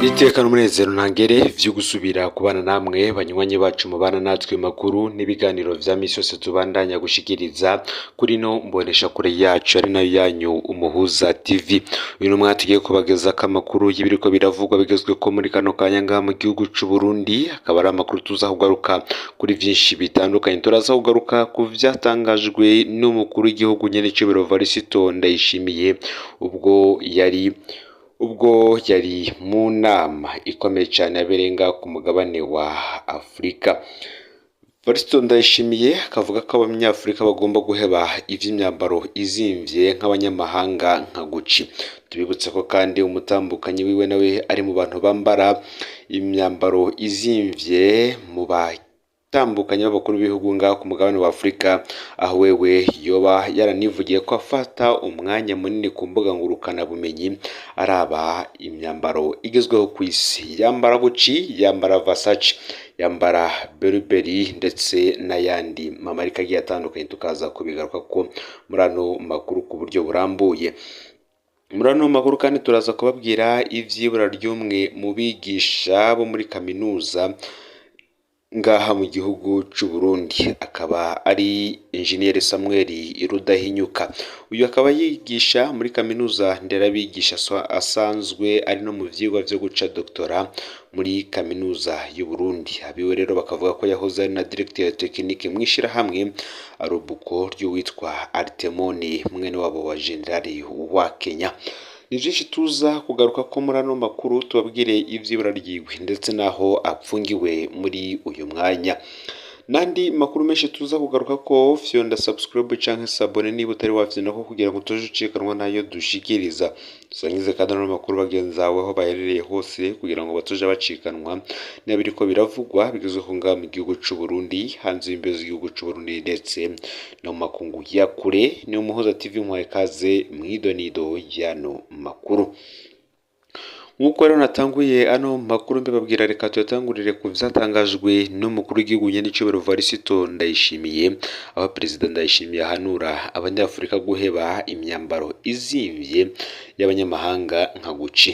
Iteka n'umunezero ntangere vyo gusubira kubana namwe banywanyi bacu mubana natwe makuru n'ibiganiro vya misi yose tubandanya gushikiriza kuri no mbonesha kure yacu ari nayo yanyu Umuhuza TV. Uyu numwe tugiye kubagezako amakuru y'ibiriko biravugwa bigezweko muri kano kanya ngaha mu gihugu c'u Burundi, akaba ari amakuru tuza kugaruka kuri vyinshi bitandukanye. Turaza kugaruka ku vyatangajwe n'umukuru w'igihugu nyen'icubahiro Varisito Ndayishimiye ubwo yari mu nama ikomeye cyane yabereye ngaha ku mugabane wa Afurika. Varisito Ndayishimiye akavuga ko abanyafurika bagomba guheba ivy'imyambaro izimvye nk'abanyamahanga nka Gucci. Tubibutse ko kandi umutambukanyi wiwe nawe ari mu bantu bambara imyambaro izimvye mu batandukanye b'abakuru b'ibihugu ngaha ku mugabane wa Afurika, aho wewe yoba yaranivugiye ko afata umwanya munini ku mbuga ngurukanabumenyi araba imyambaro igezweho ku isi. Yambara Gucci, yambara Versace, yambara Burberry ndetse n'ayandi mamarika agiye atandukanye. Tukaza kubigaruka ko muri ano makuru ku buryo burambuye. Muri ano makuru kandi turaza kubabwira ivy'ibura ry'umwe mu bigisha bo muri kaminuza ngaha mu gihugu c'u Burundi, akaba ari Engineer Samuel Rudahinyuka. Uyu akaba yigisha muri kaminuza nderabigisha, asanzwe ari no mu vyigwa vyo guca doctorat muri kaminuza y'u Burundi. Abiwe rero bakavuga ko yahoze ari na directeur technique mw'ishirahamwe Arubuko ry'uwitwa Artemoni, mwene wabo wa General wa Kenya. Ni vyinshi tuza kugaruka ko muri ano makuru, tubabwire ivy'ibura ryiwe ndetse n'aho apfungiwe muri uyu mwanya n'andi makuru menshi tuza kugaruka ko. Fyonda subscribe canke s'abonner niba utari wafyonda ko kugira ngo utoje ucikanwa nayo dushikiriza. Dusangize kandi ano makuru bagenzi bawe aho baherereye hose kugira ngo batoje bacikanwa niba biriko biravugwa bigezweho ngaha mu gihugu c'u Burundi, hanze y'imbibe z'igihugu c'u Burundi ndetse no mu makungu ya kure. Ni Umuhuza TV, nkwaye kaze mw'idonido y'ano makuru. Nk'uko rero natanguye ano makuru mbibabwira, reka tuyatangurire ku vyatangajwe n'umukuru w'igihugu nyen'icubahiro Varisito Ndayishimiye, aho Perezida Ndayishimiye ahanura abanyafurika guheba imyambaro izimvye y'abanyamahanga nka Gucci.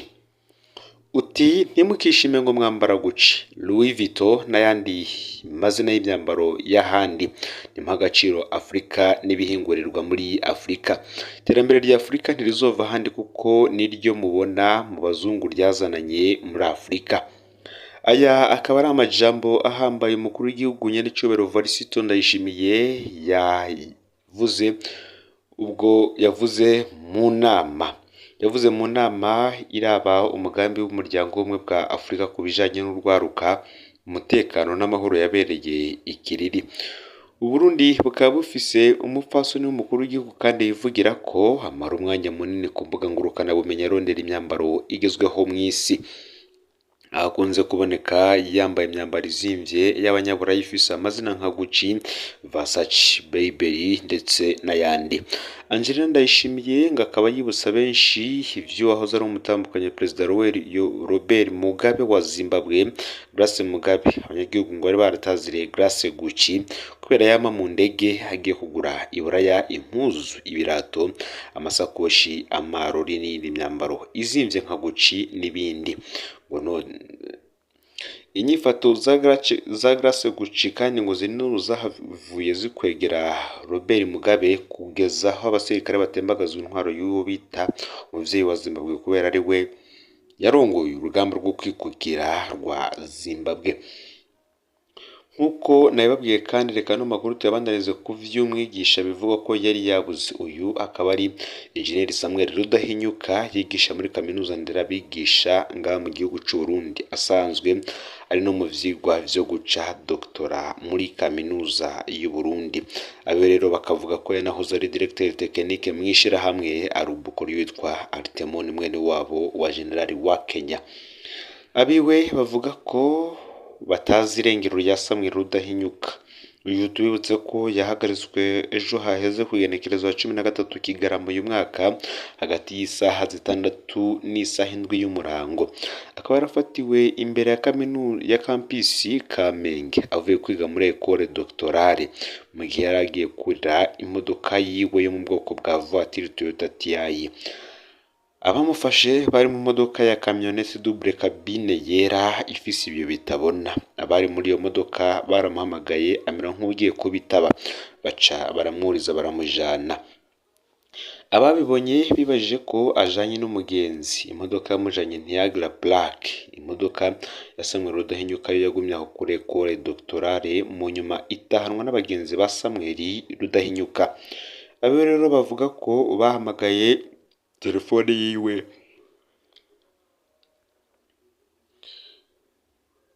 Uti ntimukishime ngo mwambara Gucci, Louis Vuitton n'ayandi mazina y'imyambaro y'ahandi. Nimuhe agaciro Afurika n'ibihingurirwa muri Afurika. Iterambere rya Afurika ntirizova ahandi kuko niryo mubona mu bazungu ryazananye muri Afurika. Aya akaba ari amajambo ahambaye umukuru w'igihugu nyen'icubahiro Varisito Ndayishimiye yavuze ubwo yavuze mu nama iraba umugambi w'umuryango w'ubumwe bwa Afurika ku bijanye n'urwaruka, umutekano n'amahoro yabereye i Kiriri. Uburundi bukaba bufise umupfasoni w'umukuru w'igihugu kandi yivugira ko amara umwanya munini ku mbuga ngurukanabumenyi arondera imyambaro igezweho mw'isi, aho akunze kuboneka yambaye imyambaro izimvye y'abanyaburayi ifise amazina nka Gucci, Versace, Burberry ndetse n'ayandi. Angelina Ndayishimiye ngo akaba yibutsa benshi ivyo wahoze ari umutambukanyi wa Perezida Robert Mugabe wa Zimbabwe, Grace Mugabe. Abanyagihugu ngo bari barataziriye Grace Gucci kubera yama mu ndege agiye kugura i Buraya impuzu, ibirato, amasakoshi, amarori n'iyindi myambaro izimvye nka Gucci n'ibindi. Ngo none inyifato za Grace Gucci kandi ngo zino zahavuye zikwegera Robert Mugabe kugeza aho abasirikare batembagaza intwaro y'uwo bita umuvyeyi wa Zimbabwe, kubera ari we yarongoye urugamba rwo kwikukira rwa Zimbabwe. Nk'uko nabibabwiye kandi, reka ano makuru tuyabandanize ku vy'umwigisha bivugwa ko yari yabuze. Uyu akaba ari Engineer Samuel Rudahinyuka, yigisha muri kaminuza nderabigisha ngaha mu gihugu c'u Burundi, asanzwe ari no mu vyigwa vyo guca doctorat muri kaminuza y'u Burundi. Abe rero bakavuga ko yanahoze ari directeur technique mw'ishirahamwe Arubuko witwa Artemon, mwene wabo wa General wa Kenya. Abiwe bavuga ko batazi irengero rya Samuel Rudahinyuka. Uyu tubibutse ko yahagaritswe ejo haheze ku igenekerezo ya 13 Kigarama uyu mwaka, hagati y'isaha 6 n'isaha 7 y'umurango. Akaba yarafatiwe imbere ya kaminuza ya campus Kamenge avuye kwiga muri Ecole Doctorale, mu gihe yari agiye kurira imodoka yiwe yo mu bwoko bwa voiture Toyota TI. Abamufashe bari mu modoka ya kamyonete double cabine yera ifise ibiyo bitabona. Abari muri iyo modoka baramuhamagaye amera nk'ugiye kubitaba, baca baramwuriza baramujana. Ababibonye bibajije ko ajanye n'umugenzi. Imodoka yamujanye ntiyagira plaque. Imodoka ya Samuel Rudahinyuka yo yagumye aho kuri Ecole Doctorale, mu nyuma itahanwa n'abagenzi ba Samuel Rudahinyuka. Abe rero bavuga ko bahamagaye telefone yiwe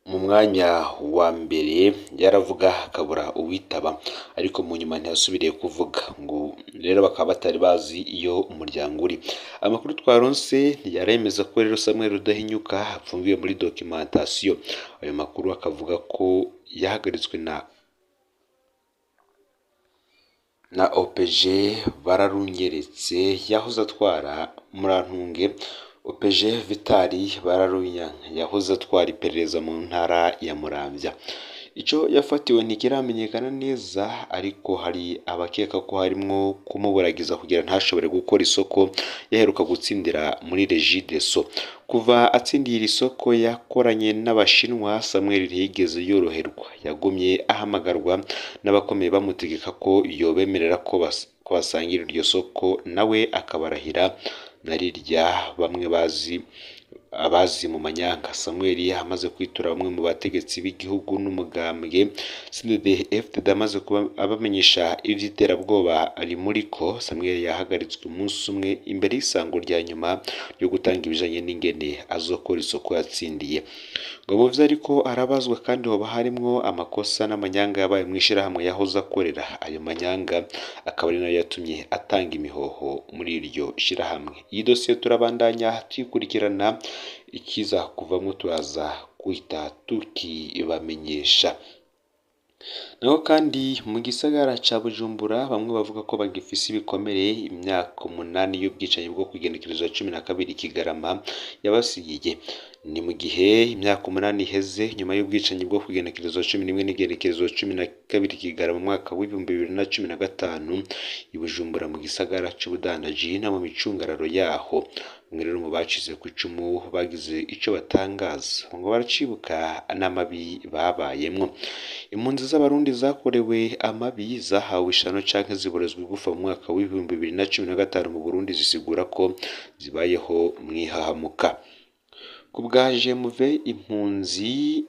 mu mwanya wa mbere yaravuga akabura uwitaba, ariko mu nyuma ntiyasubiriye kuvuga. Ngo rero bakaba batari bazi iyo umuryango uri. Amakuru twaronse ntiyaremeza ko rero Samuel Rudahinyuka apfungiwe muri documentation. Ayo makuru akavuga ko yahagaritswe na OPG Bararunyeretse yahoze atwara Murantunge. OPG Vitali Bararunyanka yahoze atwara iperereza mu ntara ya Muramvya. Ico yafatiwe ntikiramenyekana neza, ariko hari abakeka ko harimwo kumuburagiza kugira ntashobore gukora isoko yaheruka gutsindira muri Regideso. Kuva atsindiye iri soko yakoranye n'Abashinwa, Samuel ntiyigeze yoroherwa. Yagumye ahamagarwa n'abakomeye bamutegeka ko yobemerera ko basangira iryo soko, nawe akabarahira na rirya bamwe bazi abazi mu manyanga. Samuel amaze kwitura bamwe mu bategetsi b'igihugu n'umugambwe CNDD-FDD amaze kuba abamenyesha ivy'iterabwoba rimuriko. Samuel yahagaritswe umunsi umwe imbere y'isango rya nyuma ryo gutanga ibijanye n'ingene azokora isoko yatsindiye. Ngo mu vyo ariko arabazwa kandi hoba harimwo amakosa n'amanyanga yabaye mw'ishirahamwe yahoze akorera. Ayo manyanga akaba ari nayo yatumye atanga imihoho muri iryo shirahamwe. Iyi dosiye turabandanya tuyikurikirana, ikiza kuvamwo turaza guhita tukibamenyesha. Naho kandi mu gisagara ca Bujumbura bamwe bavuga ko bagifise ibikomere imyaka 8 y'ubwicanyi bwo kw'igenekerezo 12 Kigarama yabasigiye. Ni mu gihe imyaka 8 iheze nyuma y'ubwicanyi bwo kw'igenekerezo 11 n'igenekerezo 12 Kigarama mu mwaka w'2015 i Bujumbura mu gisagara c'ubudandaji no mu micungararo yaho. Bamwe rero mu bacize ku icumu bagize ico batangaza ngo baracibuka n'amabi babayemwo. Impunzi z'Abarundi zakorewe amabi zahawe ishano canke ziborezwa igufa mu mwaka w'2015 mu Burundi zisigura ko zibayeho mwihahamuka. Ku bwa GMV impunzi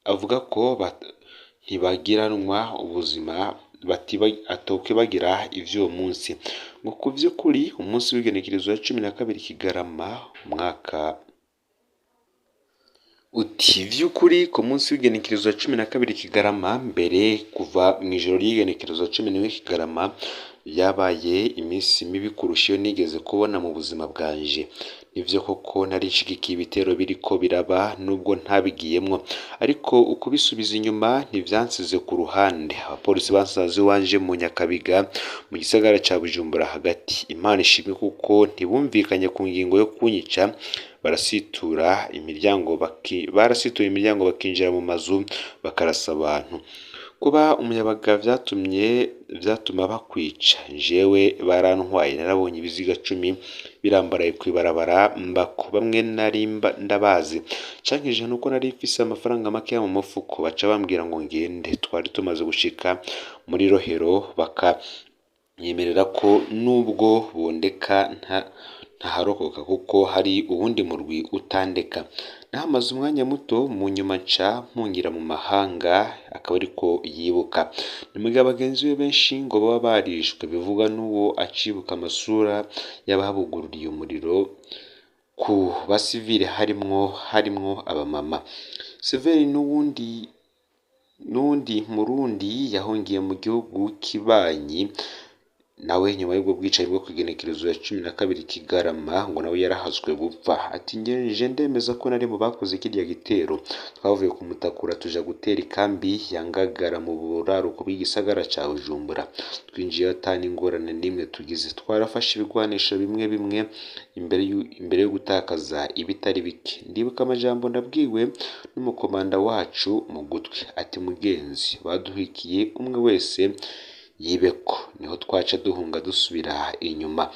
avuga ko ntibagiranwa ubuzima atokwibagira ivy'uwo munsi. Ngo ku vy'ukuri umunsi w'igenekerezo ya 12 Kigarama umwaka uti vy'ukuri ku munsi w'igenekerezo ya 12 Kigarama mbere kuva mw'ijoro ry'igenekerezo 11 Kigarama yabaye iminsi mibi kurusha iyo nigeze kubona mu buzima bwanje. Nivyo koko nari nshigikiye ibitero biriko biraba nubwo ntabigiyemwo, ariko ukubisubiza inyuma ntivyansize ku ruhande. Abapolisi bansanze iwanje mu Nyakabiga mu gisagara ca Bujumbura hagati. Imana ishimwe kuko ntibumvikanye ku ngingo yo kunyica, barasitura imiryango bakinjira mu mazu bakarasa abantu. Kuba umuyabaga vyatuma bakwica. Jewe barantwaye, narabonye ibiziga 10 birambaraye kw'ibarabara mbako. Bamwe nari ndabazi, cankije nuko nari mfise amafaranga makeya mu mufuko, baca bambwira ngo ngende. Twari tumaze gushika muri Rohero bakanyemerera ko nubwo bondeka ntaharokoka kuko hari uwundi murwi utandeka. Nahamaze umwanya muto, mu nyuma nca mpungira mu mahanga, akaba ariko yibuka. Ni mugihe bagenzi be benshi ngo baba barishwe, bivugwa n'uwo acibuka amasura y'abahabugururiye umuriro ku basivile harimwo abamama. Severi n'uwundi Murundi yahungiye mu gihugu kibanyi, nawe nyuma y'ubwo bwicanyi bwo kw'igenekerezo ya 12 Kigarama ngo nawe yarahazwe gupfa. Ati nje ndemeza ko nari mu bakoze kirya gitero. Twavuye ku Mutakura tuja gutera ikambi ya Ngagara mu buraruko bw'igisagara ca Bujumbura. Twinjiye ata n'ingorane n'imwe tugize. Twarafashe ibigwanisho bimwe bimwe imbere yo gutakaza ibitari bike. Ndibuka amajambo nabwiwe n'umukomanda wacu mu gutwi, ati mugenzi baduhikiye umwe wese yibeko. Niho twaca duhunga dusubira inyuma.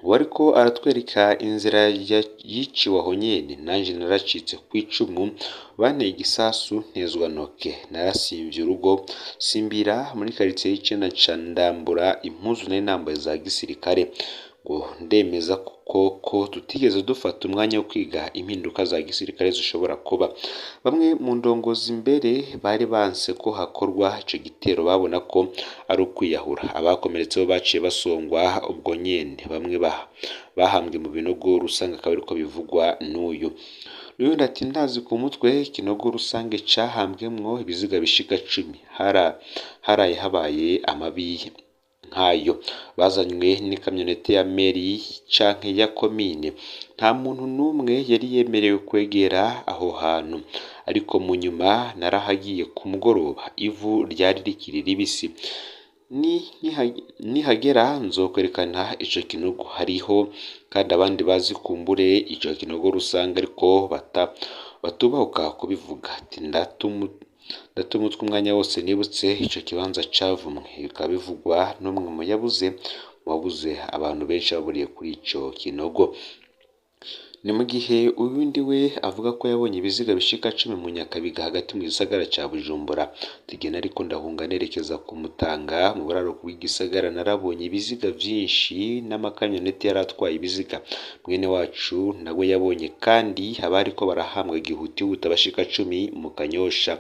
Uwariko aratwereka inzira yiciwe aho nyene, nanje naracitse kw'icumu, banteye igisasu ntezwa ntoke, narasimvye urugo, simbira muri karitiye y'icenda nca ndambura impuzu nari nambaye za gisirikare. Ngo ndemeza ko tutigeze dufata umwanya wo kwiga impinduka za gisirikare zishobora kuba. Bamwe mu ndongozi mbere bari banse ko hakorwa ico gitero, babona ko ari ukwiyahura. Abakomeretse bo baciye basongwa ubwo nyene, bamwe bahambwe mu binogo rusange, akaba ariko bivugwa n'uyu. N'uyundi ati ndazi ku mutwe ikinogo rusange cahambwemwo ibiziga bishika 10, haraye habaye amabi nkayo, bazanywe n'ikamyonete ya meri canke ya komine. Nta muntu n'umwe yari yemerewe kwegera aho hantu, ariko mu nyuma narahagiye ku mugoroba, ivu ryari rikiri ribisi. Nihagera nzokwerekana ico kinogo, hariho kandi abandi bazi kumbure ico kinogo rusange ariko batubahuka kubivuga. Ati ndata umutwe umwanya wose nibutse ico kibanza cavumwe. Bikaba bivugwa n'umwe mu yabuze mu babuze abantu benshi baburiye kuri ico kinogo. Ni mu gihe uyundi we avuga ko yabonye ibiziga bishika 10 mu Nyakabiga hagati mu gisagara ca Bujumbura. Tugenda ariko ndahunga nerekeza ku Mutanga mu buraruko bw'igisagara, narabonye ibiziga vyinshi n'amakamyoneti yari atwaye ibiziga. Mwene wacu nawe yabonye kandi abariko barahambwa gihutihuta bashika 10 mu Kanyosha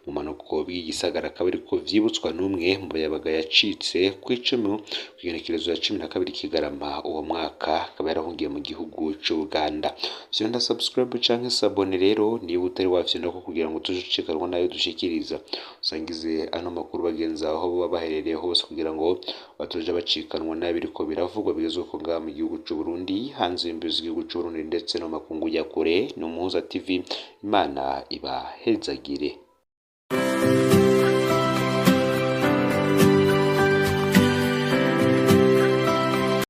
mu manuko bw'igisagara, akaba ariko vyibutswa n'umwe mu bayabaga yacitse kw'icumu kw'igenekerezo ya 12 Kigarama uwo mwaka, akaba yarahungiye mu gihugu c'Uganda. Vyonda subscribe canke sabone rero niba utari wafyonda ko kugira ngo tuje ucikanwa nayo dushikiriza. Usangize ano makuru bagenzi aho baba baherereye hose kugira ngo batoje bacikanwa n'abiriko biravugwa bigezweho ngaha mu gihugu c'u Burundi, hanze y'imbibi z'igihugu c'u Burundi ndetse no makungu ya kure. Ni Umuhuza TV, Imana ibahezagire.